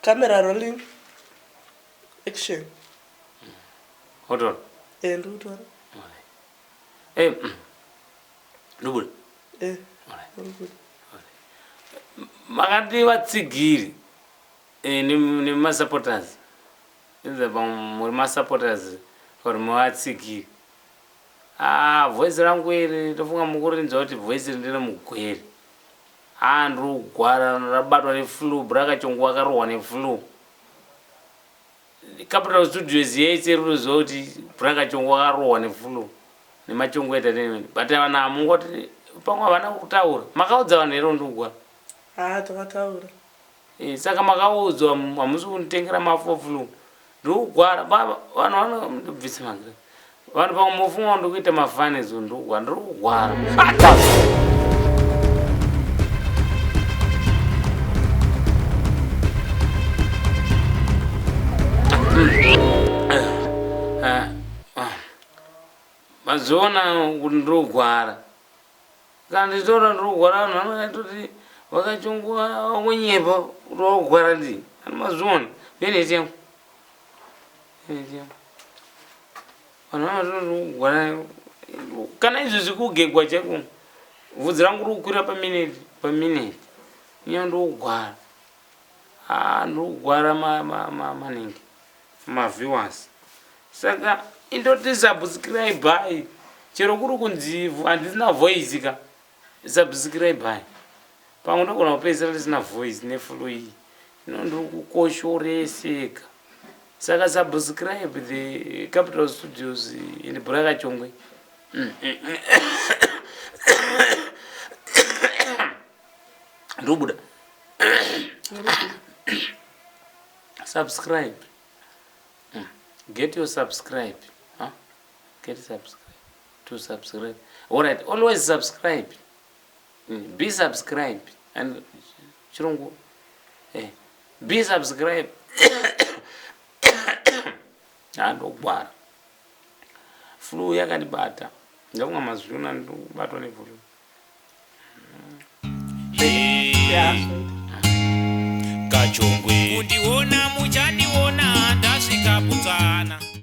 Camera rolling. Action. Hold on. Eh, ndikutora. Eh. Ndobuda. Eh. Makati vatsigiri eh, nemasupporters. Inza muri masupporters or muvatsigiri. Ah, voice rangu iri ndofunga mukurinzwa kuti voice iri ndere mugwere. Ah, ndiri kugwara rabatwa neflu, brakachongo akarohwa neflu. Capital Studios yese iri kutoziva kuti brakachongo akarohwa neflu nemachongo entertainment. But vanhu hamungoti pamwe havana kutaura. Makaudza vanhu here ndiri kugwara? Ah, takataura. Eh, saka makaudzwa hamusi kunditengera mafo flu ndikugwara vanhu vanobvisa magra vanhu pamwe mofunga ndikuita mafanizo ndikugwara ndiri kugwara. Maziona kuti ndiri kugwara. Kana ndichitora ndiri kugwara vanhu vanototi vakachunguwa vakunyepa kuti wakugwara ndi ani mazviona veneti yangu veneti yangu vanhu vanototi ndiri kugwara kana izvi zvikugegwa chaiko vhudzi rangu riri kukwira pamineti pamineti nyaya ndiri kugwara ah ndiri kugwara maningi maviewers saka indoti subscribe chero kuri kunzi handisina voice ka subscribe pamwe ndogona kupedzisira ndisina voice neflu iyi ino ndiri kukoshoreseka saka subscribe the Capital Studios in Burakachongwe. Ndobuda subscribe. Get your subscribe, huh? Get subscribe to subscribe. All right, always subscribe. Be subscribe and chirungu eh, be subscribe. Andogwara flu yakandibata ndakunga mazviona ndikubatwa neflu. Yeah. Kachongwe kundiona muchandiona.